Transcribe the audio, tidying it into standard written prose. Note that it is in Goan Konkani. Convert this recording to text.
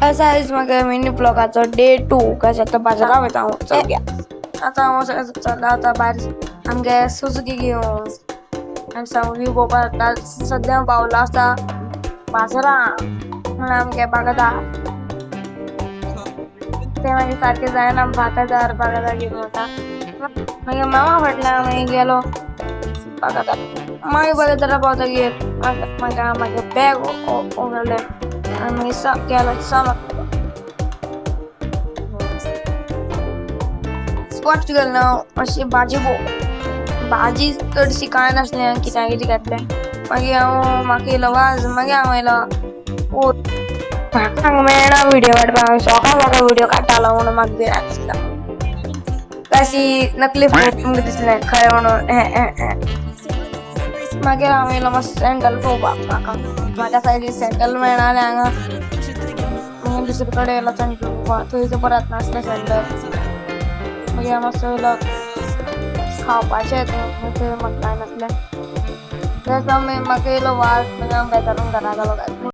असा आयज म्हाका मिनी ब्लॉगाचो डे 2. कशें आतां बाजारां वयता हांव. चल आतां हांव चल्ला आतां भायर आमगे सुजुकी घेवन आनी व्यू पळोवपाक जाता. सद्या हांव पावलो आसा बाजारां म्हणून आमगे बागादार ते मागीर सारकें जायना, बागादार बागादार घेवन वता. मागीर मामा फाटल्यान मागीर गेलो बागादार. मागीर बागादारा पावतकीर म्हाका म्हागे बॅग उगडलें आनी मागीर गेलो सामान स्पॉट गेलो ना. मातशी भाजी भाजी चडशी कांय नासलें, कित्याक कितें घातलें. मागीर हांव म्हाका येयलो वाज. मागीर हांव येयलो म्हाका हांगा मेळना व्हिडिओ काडपाक. शॉका म्हाका व्हिडिओ काडटालो म्हणून म्हाका भिरांत दिसता. अशी नकली तुमकां दिसलें खरें म्हणून. मागीर हांव येयलो मातसो सँडल पळोवपाक. म्हाका म्हाका सायडीन सँडल मेळनालें हांगा. मागीर दुसरे कडेन येयलो सँडल पळोवपाक, थंयसर परत नासलें सँडल. मागीर हांव मातसो येयलो खावपाचें, थंय म्हाका कांय नासलें. म्हाका येयलो वाज. मागीर हांव बेजारून घरा गेलो.